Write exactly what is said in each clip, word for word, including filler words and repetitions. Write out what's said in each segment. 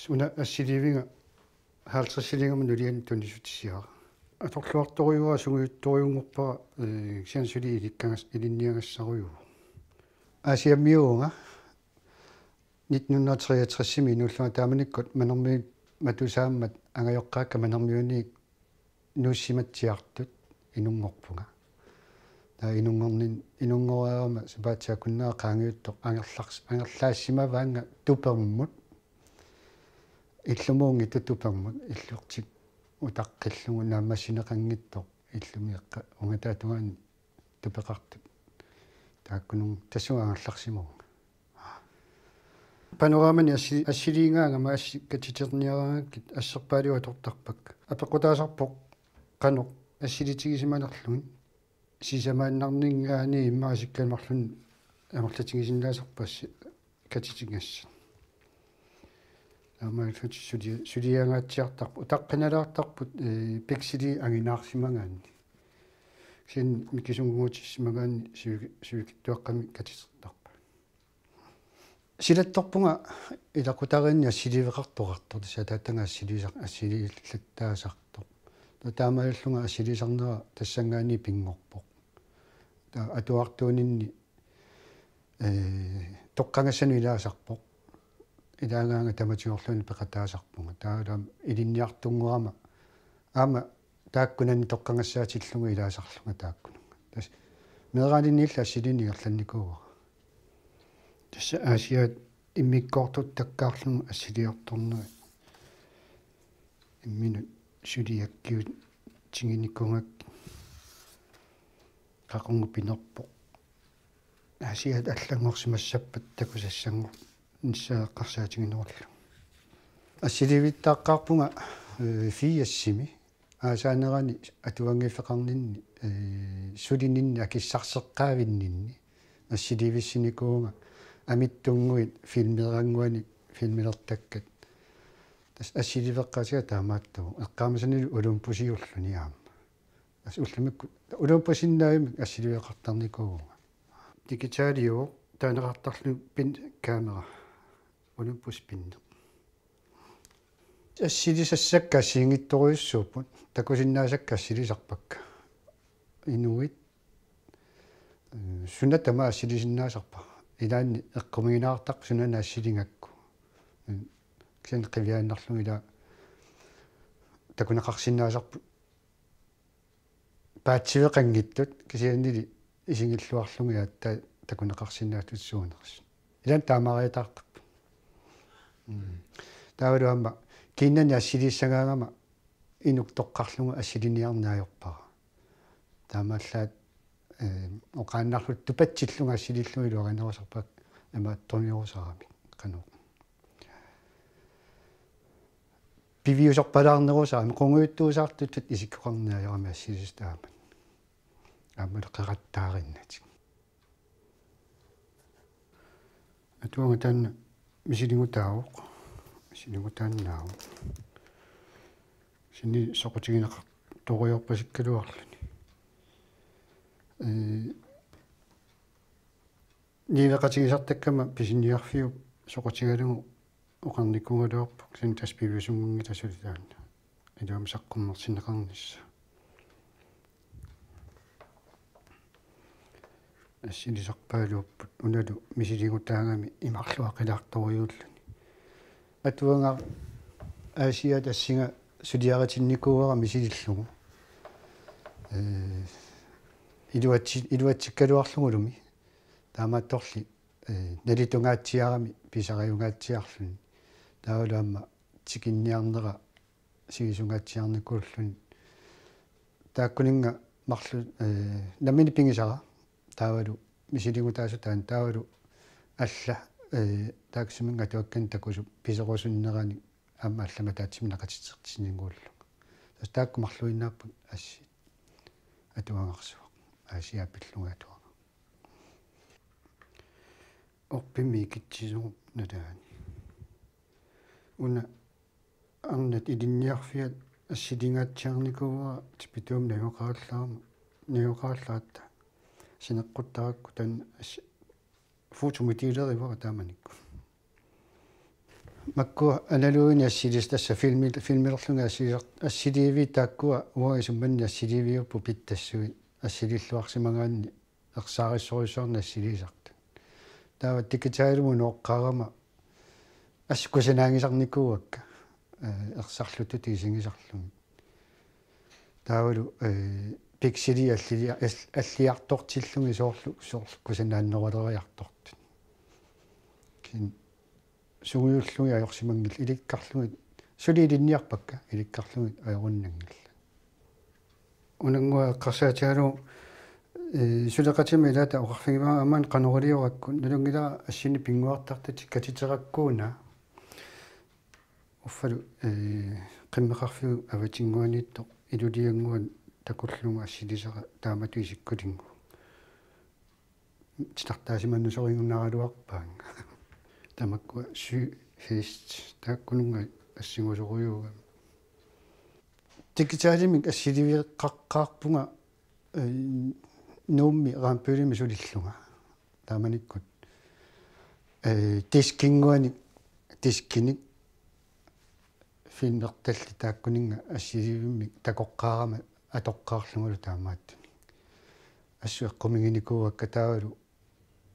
Una assiliiviga halvtredsiliigama nuliani tunissutisiara. Atorluartorujuara, sungiuttorujunngorpara, eh, kisianni suli ilikkagas-, ilinniagassarujuuvoq. Aasiammiuuvunga nitten hundrede treogtres-imi inuullunga, taamanikkut Manermiut matusaammat angajoqqaakka Manermiuniit nuussimatsiartut inunngorpunga. Taava inunngornin-, inunngoreerama sapaatip akunnera qaangiuttoq angerlars-, angerlaassimavaannga tupermut. Illumuunngitsoq tupermut, illuartik utaqqillugu naammassineqanngitsoq illumi eqqa-, ungataata tungaani tupeqartut. Taakkununnga tassunga angerlarsimavunga. Panoramani assi-, assiliigaangama assi katiterniaraangakkit asserpaaluit atortarpakka. Apeqqutaasarpoq qanoq assilitigisimanerlugit. Sisamaannarninngaanniit immaqa asikkanik marlunnik amerlatigisinnaasarput assi katitigassat. Taamaalillutik suli-, suliangaatsiartarput, utaqqinalaartarput, eh, pikseli anginaarsimagaanni. Kisianni mikisunnguutissimagaanni sivi-, sivikitsuaqqamik katitertarput. Silattorpunga ilaqutariinni assiliiveqartoqartoq, tassa ataataga assiliisar-, assiliillattaasartoq. Taamaalillunga assiliisarnera tassanngaanniit pinngorpoq. Taava atuartuuninni, eh, toqqagassanut ilaasarpoq. Ilaagaanga tamatigorluinnaq peqataasarpunga. Taavalu aamma ilinniartunngorama aamma taakkunani toqqagassaatillugu ilaasarlunga taakkununnga. Tassa meeraaninniillu assiliineq ingerlannikuuara. Tassa Aasiaat immikkoortuttakkaarlugit assiliortornerat imminut suliakkiut tiginikuugakkit. Qaqugumut pinerpoq. Aasiaat allanngorsimassappat takusassanngornissaa eqqarsaatiginerullugu. Assiliivittaaqqaarpunga, eh, firsimi. Aasaanerani atuanngiffeqarninni, eh, sulininni akissarseqqaavinninni assiliivissinikuuvunga amitsunnguit filmeerannguanik filmilertakkat. Tassa assiliiveqqaatiga taamaattuuvoq. Eqqaamasanilu Olympusiliulluni aamma. Tassa ullumikkut Olympusinnaavimmi assiliiveqartarnikuuvunga. Digitaliuvoq, taaneqartarluni pin-, kamera. Olympus pinneq. Assilisassakka assigiinngitsorujussuupput, takusinnaasakka assilisarpakka. Inuit, eh, suna tamaat assilisinnaasarpa? Ilaanni eqqumiigilaartarpoq sunaana assiligakku. Eh, kisianni qiviaannarlugu ilaa takuneqarsinnaasarput paatsiveqanngitsut, kisiannili isigilluarlugu aatsaat takuneqarsinnaasut suunersut. Ilaanni taamaariataartarput. Mm. Taavalu aamma kiinnani assiliissagaangama inuk toqqarlugu assiliniarneq ajorpara. Taamaallaat, eh, oqaannarluta tupatsillunga assilillunga iluarinerusarpara, imaattorniarusaramik qanoq. Piviusorpalaarnerusarami, qungujuttuusaartuttut isikkoqarneq ajorami assiliisut taamak. Aammalu qerattaarinnatik. Atuagaq taanna misiligutaavoq. Misiligutaannaavoq. Kisianni soqutigineqartorujoorpasikkaluarluni. Ee, niueqatigisartakkama pisiniarfiup soqutigalugu oqarnikuugaluarpoq, kisianni tassa piviusunnginngilaq suli taanna. Ilumut saqqummersinneqarnissaa. Assilisarpaaluupput unalu misiligutaagami imarluaqqilaartorujuulluni. Atuagaq Aasiaat assinga suliaritinnikuuara misilillugu. Ee, iluatsi-, iluatsikkaluarlugulumi. Taamaattorli, ee, nalitungaatsiarami pisariungaatsiarluni. Taavalu aamma tikinniarnera sivisungaatsiarnikuulluni. Taakkuninnga marluk, ee, nammineq pigisara. Taavalu misiligutaasut taanna, taavalu alla, ee, taakku suminnga atuakkanik takusup piserusunneranik aamma allamik ataatsimik naqititsertinnikuullunga. Tassa taakku marluinnaapput assit atuagarsuaq. Aasiaat pillunga atuagaq. Orpimmi ikitsisorup nalaani. Una arnat ilinniarfiat assilingaatsiarnikuuara tipituumik najugaqarallaarama, najugaqarallaratta. Sineqquttarakku taanna assi-, fotomik tiilerivara taamanikkut. Makkua analogini assilis tassa filmi-, filmilerlunga assilisar-, assiliiviit taakkua uanga isumanni assiliiviupput pitsassuit assililluarsimagaanni ersaarissorujussuarnik assiliisartut. Taava digitalimut nooqqaarama assut kusanaanngisarnikuuakka, eh, ersarluttut isigisarlugit. Taavalu, eh, pikseli allili-, all-, alliartortillugit soorlu, soorlu kusanaanneruleriartortut. Kin sungiullugit ajorsimanngillat ilikkarlugit, suli ilinniarpakka ilikkarlugit ajorunnanngillat. Unanngua eqqarsaatigalugu, eh, suleqatima ilaata oqarfigivara aamma qanoq iliorakku, nalunngilara assinik pinnguartartutik katiterakku una. Uffalu, eh, qimmeqarfiup avatinnguaniittoq iluliannguaq takullugu assilisara taamatut isikkulinnguaq. Titartaasimanusorigunaraluarpaanga. Tamakkua syv hest taakkununnga assigusorujuugami. Digitalimik assiliveqaqqaarpunga, eh, Nuummi Rambøllimi sulillunga. Taamanikkut, eh, diskinnguanik, diskinik filmertallit taakkuninnga assilivimmik takoqqaarama atoqqaarlugulu taamaattunik. Assut eqqumiiginikuuakka taavalu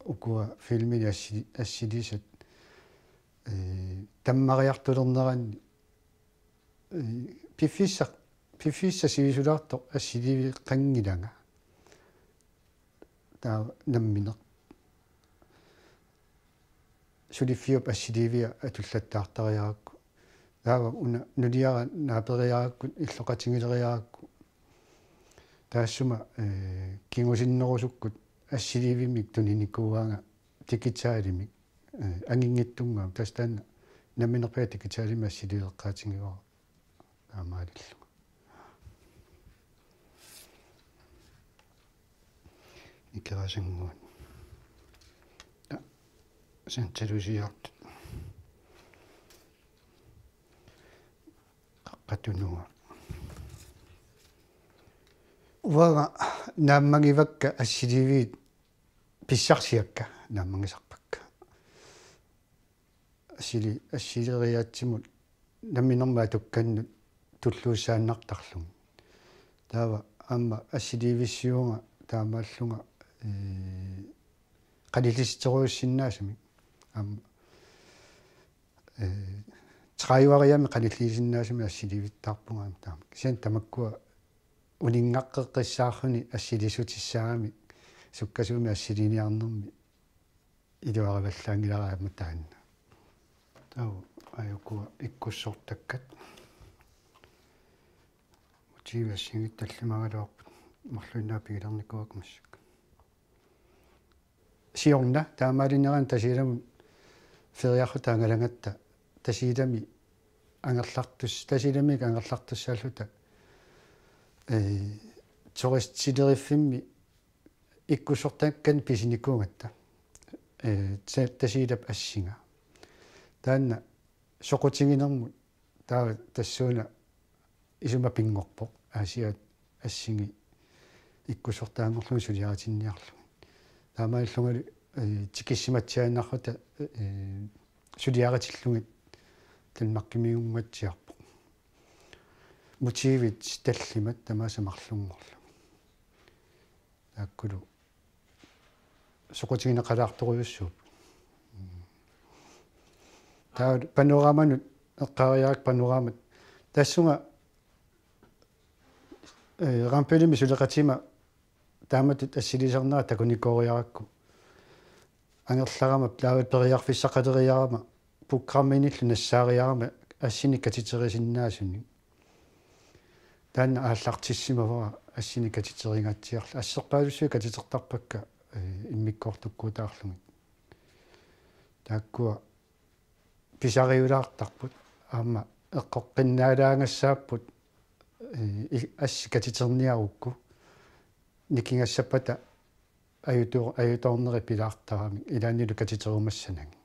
ukua filmini assi-, assilisat, eh, tammariartulerneranni, eh, piffissaq, piffissaq sivisulaartoq assiliveqanngilanga. Taava nammineq. Suliffiup assilivia atullattaartariarakku. Taava una nuliara naaperiarakku, illoqatigiileriarakku. Taassuma, eh, kingusinnerusukkut assilivimmik tuninikuuaanga digitalimik, eh, anginngitsunnguamik. Tassa taanna namminerpiaq digitalimik assiliveqaatigivara. Taamaalillunga. Ikerasannguaq. Ta-, santalusiartut. Qaqqat tunua. Uanga naammagivakka assiliviit pissarsiakka naammagisarpakka. Assili-, assileriaatsimut namminermi atukkannut tulluussaannartarlugit. Taava aamma assilivissiuunga taamaallunga, eh, qanillitserujussinnaasumik. Aamma, eh, tredive-riamik qanilliisinnaasumik assilivittaarpunga aamma taama. Kisianni tamakkua uninngaqqeqqissaarluni assiliissutissaagami sukkasuumik assiliniarnermi iluarivallaanngilara aamma taanna. Taava aajukua ikkussortakkat. Motivi assingi tallimagaluarput marluinnaat pigilernikuuakka massakkut. Siorna taamaalinerani Tasiilamut feriarluta angalagatta Tasiilami angerlartus-, Tasiilamiit angerlartussaalluta, eh, turistileriffimmi ikkussortakkanik pisinikuugatta, eh, ta-, Tasiilap assinga. Taanna soqutiginermut taava tassuuna isuma pinngorpoq Aasiaat assingi ikkussortaanngorlugit suliaritinniarlugit. Taamaalillungalu, eh, tikissimatsiaannarluta, eh, suliaritillugit Danmarkimiinnguatsiarpoq. Motivit tallimat tamaasa marlunngorlugit. Taakkulu soqutigineqalaartorujussuupput. Taava panoramanut eqqaariarakku panoramat. Tassunga, eh, Rambøllimi suleqatima taamatut assilisarnera takunikooriarakku. Angerlarama taava periarfissaqaleriarama programminillu nassaariarama assinik katiterisinnaasunit. Taanna aallartissimavara assinik katiteringaatsiarlugu. Asserpaalussuit katitertarpakka, eh, immikkoortukkuutaarlugit. Taakkua pisariulaartarput aamma eqqoqqinnaalaangassaapput, eh, i-, assi katiterniarukku nikingassappata ajutu-, ajutoornerit pilaartaramik ilaannilu katiterumassanagit.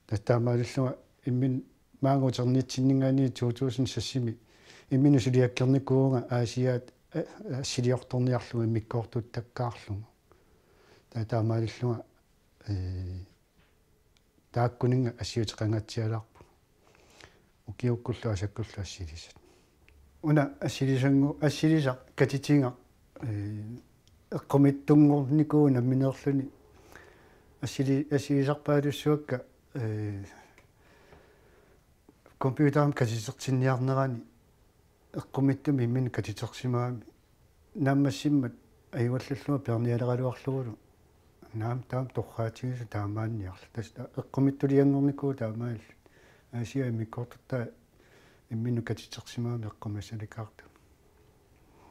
Tassa taamaalillunga imminut maanga uternitsinninngaanniit to tusind seksimi imminut suliakkernikuuvunga Aasiaat, eh, assiliortorniarlugu immikkoortuuttakkaarlugu. Tassa taamaalillunga, eh, Taakkuninnga assiuteqangaatsialaarpunga. Ukiukkullu asakkullu assilisat. Una assilisangu-, assilisaq katitigaq, ee, eqqumiitsunngornikuuvoq nammineerluni. Assili-, assilisarpaalussuakka, ee, computerimi katitertinniarnerani eqqumiitsumik imminut katitersimagami. Naammassimmat ajuallallunga peernialeraluarlugulu. Naamik taama torraatigisoq taamaanniarlugu. Tassa eqqumiitsulianngornikuuvoq taamaalillutik. Aasiit immikkoortortaa imminut katitersimagami eqqumiissalikaartumik.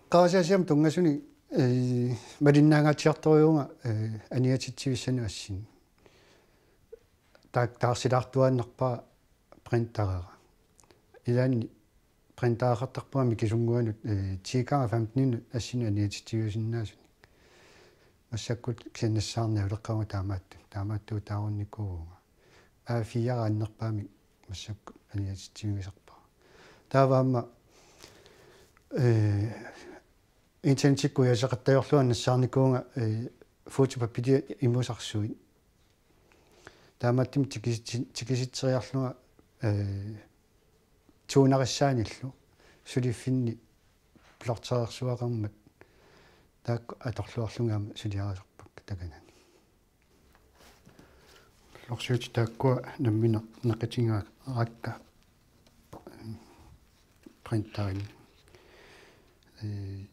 Eqqarsaasiamut tunngasunik, ee, malinnaangaatsiartorujuuvunga, ee, aniatitsivissanut assinik. Taak-, taarsilaartuaannarpara printerera. Ilaanni printereqartarpunga mikisunnguanut, ee, ti gange femten assinik aniatitsiviusinnaasunik. Massakkut kisianni nassaarneq uleqqagu taamaattu-, taamaattuutaarunikuuvunga. A fire annerpaamik massakkut aniatitsivigisarpara. Taava aamma, ee, internetikkut ujaseqattajoorlunga nassaarnikuuvunga, ee, fotopappilia imusarsuit. Taamaattumik tikisitsi-, tikisitseriarlunga, ee, tuunarissaanillu suliffinni bloktereersuaqarmat taakku atorluarlunga aamma suliarisarpakka takanani. Ullorsiutit taakkua nammineq naqitigaakka printerini. Ee,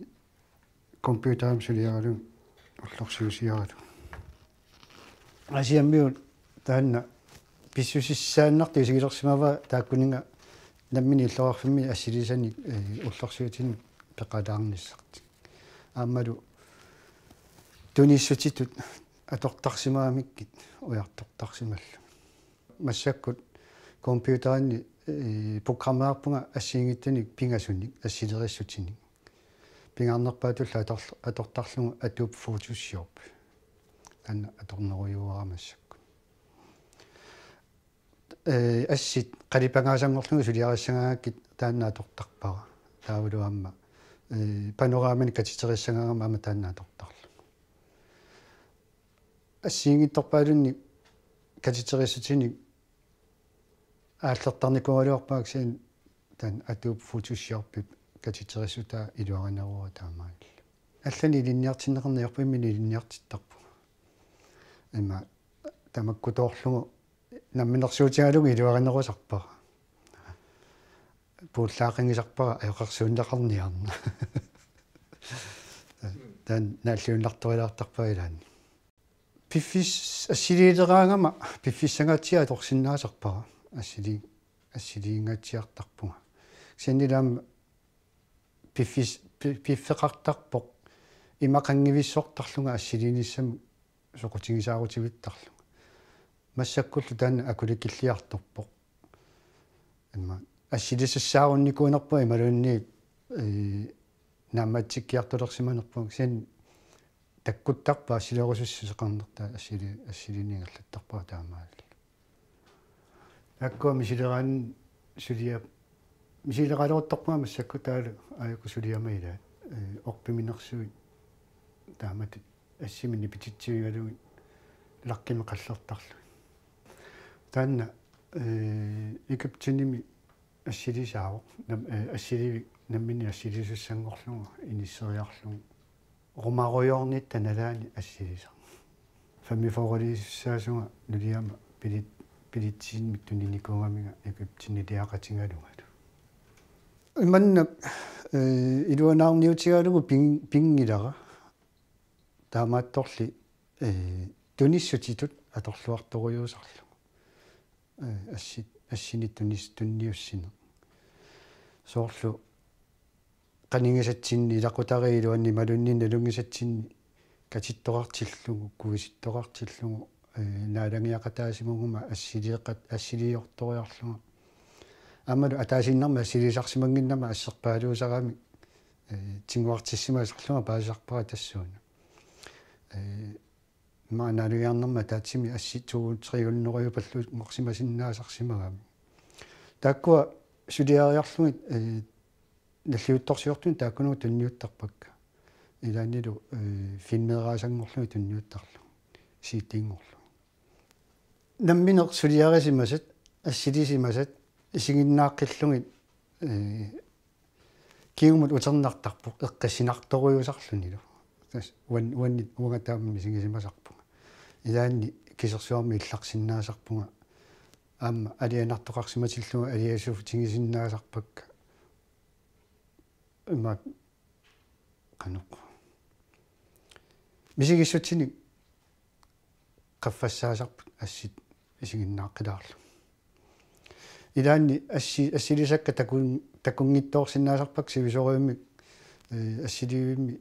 computerimi suliaralugu ullorsiusiaralugu. Aasiit ammigut taanna pissusissaannartut isigilersimavaa taakkuninnga nammineq illoqarfimmi assilisanik, ee, ullorsiutinik peqalaarnissartik. Aammalu tunissutitut atortarsimagamikkit ujartortarsimallugit. Massakkut computerini, ee, programmeerpunga assigiinngitsunik pingasunik, assilerissutinik. Pingaarnerpaatullu ator-, atortarlugu Adobe Photoshop. Taanna atornerujuara massakkut. Ee, assit qalipangaasanngorlugit suliarissagaangakkit taanna atortarpara. Taavalu aamma, ee, panoramamik katiterissagaangama aamma taanna atortarlugu. Assigiinngitsorpaalunnik katiterissutinik aallertarnikuugaluarpara kisianni taanna Adobe Photoshopip katiterissutaa iluarineruara taamaalillugu. Allanik ilinniartinneqarneq ajorpunga imminut ilinniartittarpunga. Ima tamakkutoorlugu namminersuutigalugu iluarinerusarpara. Puullaaqinngisarpara ajoqersuunneqarniarneq. Taanna naalliunnartorilaartarpara ilaanni. Piffis-, assiliileraangama piffissangaatsiaq atorsinnaasarpara. Assili-, assiliingaatsiartarpunga. Kisianni aamma piffis-, pi-, piffeqartarpoq. Imaqanngivissortarlunga assiliinissamut soqutigisaarutivittarlunga. Massakkullu taanna akulikilliartorpoq. Imma assilisassaarunnikuunerpunga imaluunniit, ee, naammatsikkiartulersimanerpunga kisianni takkuttarpaa assilerusussuseqarnertaa assili-, assiliineq ingerlattarpara taamaalillugu. Taakkua misileraanni sulia-, misileraaleruttorpunga massakkut taavalu aajuku suliama ilaat, ee, orpiminersuit taamatut assimi nipititsivigalugit laqqimik qallertarlugit. Taanna, ee, Egyptenimi assilisaavoq, nam-, ee, assilivik nammineq assilisussanngorlugu inisseriarlugu. Romarujoornitta nalaani assilisaq. Femogfyrreliisussaasunga nuliama bilit-, bilitsinnik tuninikuugaminga Egypteniliaqatigalungalu. Imannak, ee, iluanaarniutigalugu pin-, pinngilara. Taamaattorli, ee, tunissutitut atorluartorujuusarlugu. Ee, assit, assinik tunis-, tunniussineq. Soorlu qanigisatsinni ilaqutariit iluanni imaluunniit nalunngisatsinni katittoqartillugu, kuisittoqartillugu, ee, naalagiaqataasimaguma assiliiqat-, assiliiortoriarlunga. Aammalu ataasiinnarmik assilisarsimannginnama asserpaaluusaramik, ee, tiguartissimasarlunga paasisarpara tassuuna. Ee, imma naalagiarnermik ataatsimik assit to tre hundrede palluunngorsimasinnaasarsimagami. Taakkua suliariarlugit, ee, nalliuttorsiortunik taakkununnga tunniuttarpakka. Ilaannilu, ee, filmeeraasanngorlugit tunniuttarlugit. C D-nngorlugit. Nammineq suliarisimasat, assilisimasat isiginnaaqqillugit, ee, kingumut uternartarpoq eqqissinartorujussuarlunilu. Tassa uan-, uannit uanga taama misigisimasarpunga. Ilaanni kisersuarmi illarsinnaasarpunga. Aamma alianartoqarsimatillugu aliasuutigisinnaassavakka. Ima qanoq. Misigissutsinik qaffassaasarput assit isiginnaaqqilaarlugit. Ilaanni assi-, assilisakka takun-, takunngitsoorsinnaasarpakka sivisoriummik, ee, assilivimmi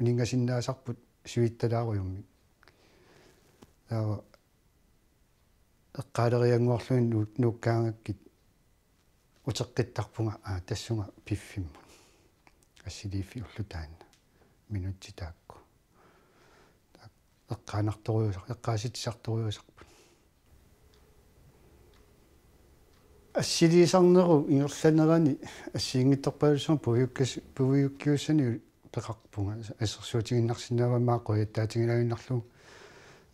uninngasinnaasarput sivittalaarujussuarmik. Taava eqqaaleriannguarlugit nuu-, nuukkaangakkit uteqqittarpunga, aa, tassunga piffimmut. Assiliiffiullu taanna. Minutsit taakku. Eqqaanartorujussuusar-, eqqaasitsisartorujussuusarput. Assiliisarnerup ingerlanerani assigiinngitsorpaalussuarnik puiukkas-, puiukkiussanik peqarpunga, assersuutigiinnarsinnaavara aamma quiattaatiginnginnarlugu.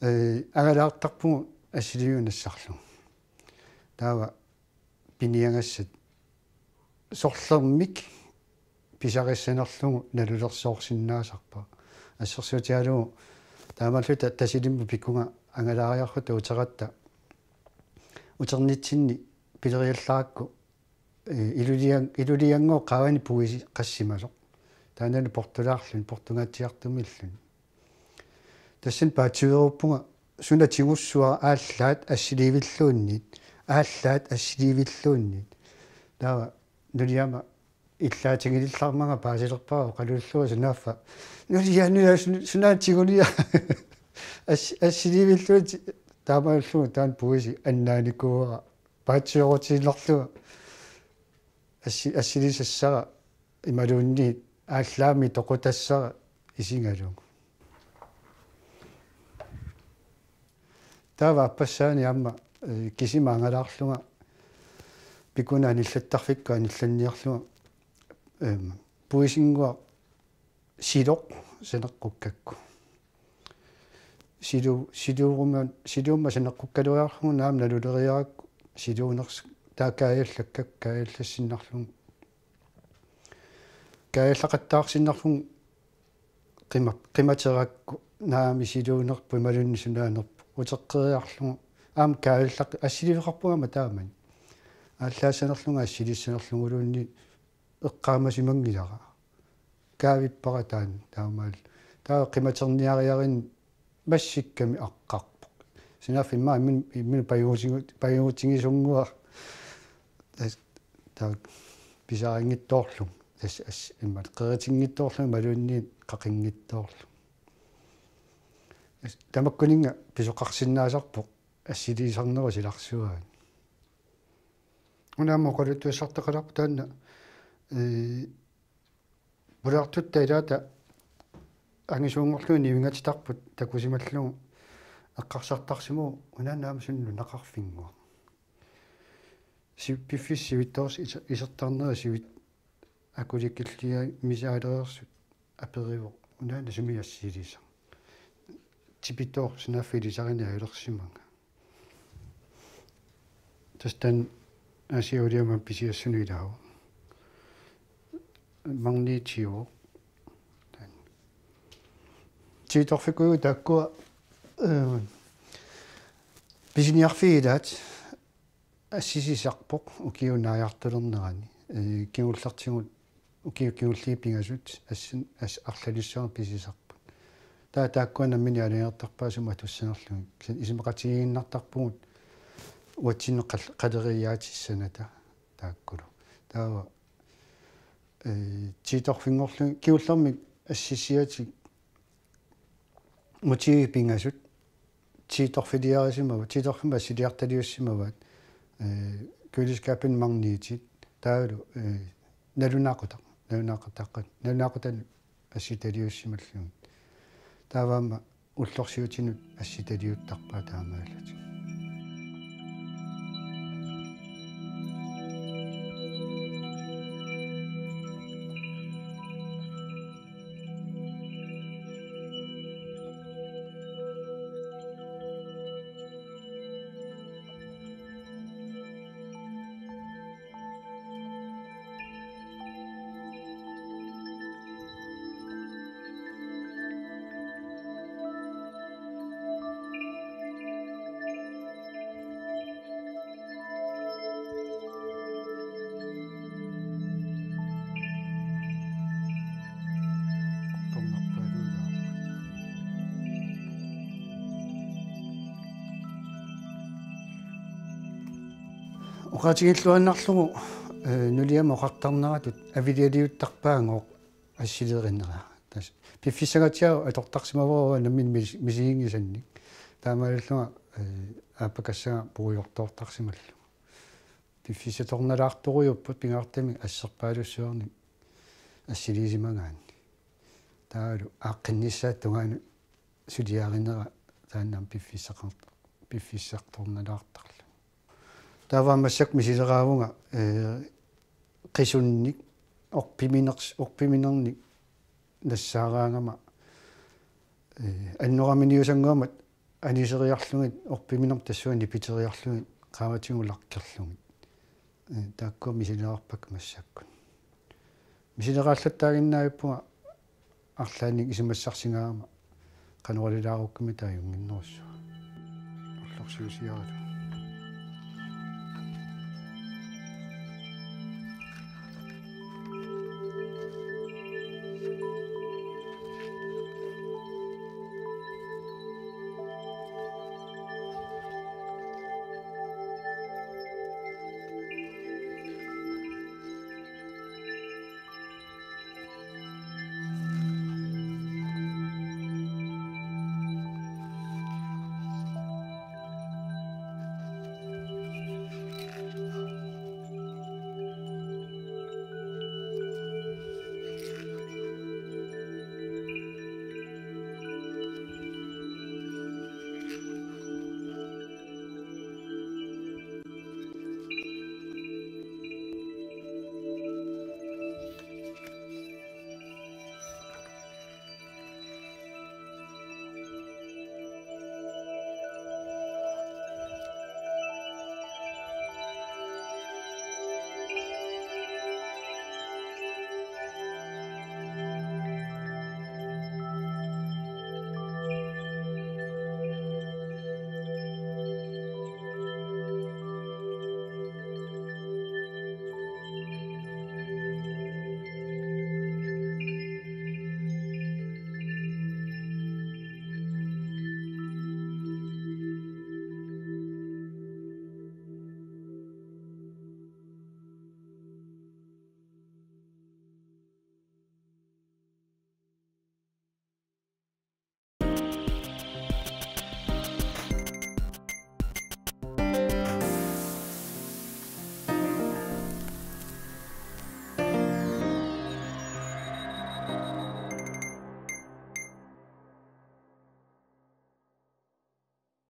Ee, angalaartarpugut assiliiviup nassarlugu. Taava piniagassat sorlermik pisarissanerlugu nalulersoorsinnaasarpara. Assersuutigalugu taamaalluta Tasiilimmut pikunga angalaariarluta uteratta uternitsinni pileriallarakku, ee, ilulian-, ilulianngooq qaavani puisi qassimasoq. Taannalu portulaarluni, portugaatsiartumilluni. Tassani paatsiveeruppunga suna tigussuara aallaat assiliivilluunniit, aallaat assiliivilluunniit. Taava nuliama illaatigilillarmanga paasilerpara oqaluullugu sunaaffa. Nulia, nulia, sun-, sunaana tigulia. As-, assiliivilluunniit taamaallugu taanna puisi annaanikuuara. Paatsiveerutiinnarlugu. Assi-, assilisassara imaluunniit aallaammi toqutassara isigalugu. Taava aappassaani aamma, ee, kisima angalaarlunga pikuna anillattarfikkut anillanniarlunga, em, puisinnguaq siloq saneqqukkakku. Silu-, siluuruma-, siluumma saneqqukkaluariarlugu naamik naluleriarakku siluunersoq taava kaajallakka-, kaajallassinnarlugu. Kaajallaqattaarsinnarlugu qima-, qimaterakku naamik siluunerpoq imaluunniit sunaanerpoq uteqqeriarlugu aamma kaajallaq-, assiliveqarpunga aamma taamani. Aallaassanerlunga assiliissanerluguluunniit eqqaamasimanngilara. Kaavippara taanna taamaallaat. Taava qimaterniariarinni massikkami aqqarpoq. Sunaaffa immaqa immin-, imminut pajuutigu-, pajuutigisunngua. Tas-, taava pisariinngitsoorlugu. Tassa as-, immaqa qeritinngitsoorlugu imaluunniit qaqinngitsoorlugu. As-, tamakkuninnga pisoqarsinnaasarpoq assiliisarnerup silarsuaani. Una aamma oqaluttuassartaqalaarpoq taanna, ee, pulaartutta ilaata angisuunngorlugit nivinngattarput takusimallugu eqqarsartarsimavugut unaana aamma suna nunaqarfinnguaq. Si-, piffissaq sivitsoorsi is-, isertarnera sivit-, akulikilliarmisaalereersut aperivoq unaana sumi assilisaq. Tipitooq sunaaffa ilisarineq ajulersimanga. Tassa taanna Aasiaat Uliamut pisiassunut ilaavoq. Magnetiu. Tiitorfikkuugut taakkua, eh, pisiniarfigilaat assisisarpoq ukiup naajartulernerani. Eh, kingullertigut ukiut kingulliit pingasut assin-, as-, arlalissuarni pisisarput. Taava taakkua nammineq aalajangertarpaat sumut atussanerlugit. Kisianni isumaqatigiinnartarpugut uatsinnut qal-, qaleriiaatissanata taakkulu. Taava, eh, tiitorfinngorlugit kingullermik assisiatik motivit pingasut tiitorfiliarisimavat, tiitorfimmut assiliartaliussimavaat, eh, køleskabinut magnetit, taavalu, eh, nalunaaqutaq, nalunaaqutaq, nalunaaqutaq assitaliussimallugit. Taava aamma ullorsiutinut assitaliuttarpaat taamaallutik. Oqaatigilluinnarlugu, eh, nuliama oqartarneratut avilialiuttarpaagooq assilerineraa. Tassa piffissangaatsiaq atortarsimavara nammineq mis-, misiginngisannik. Taamaalillunga, eh, aappakassaga puigortoortarsimallugu. Piffissatornalaartorujuupput pingaartumik asserpaalussuarnik assiliisimagaanni. Taavalu aaqqinnissaata tungaanut suliarinera taanna piffissaqar-, piffissartornalaartarlugu. Taava massakkut misileraavunga, eh, qisunnik orpiminers-, orpiminernik nassaaraangama, eh, annoraminiusannguammat aniseriarlugit orpiminermut tassunga nipiteriarlugit qaavatigut lakkerlugit. Eh, taakkua misilerarpakka massakkut. Misileraallaaginnavippunga arlaannik isumassarsigaangama qanoq ililaarukkamik taajunnginnerussuaq. Ullorsiusiaralugu.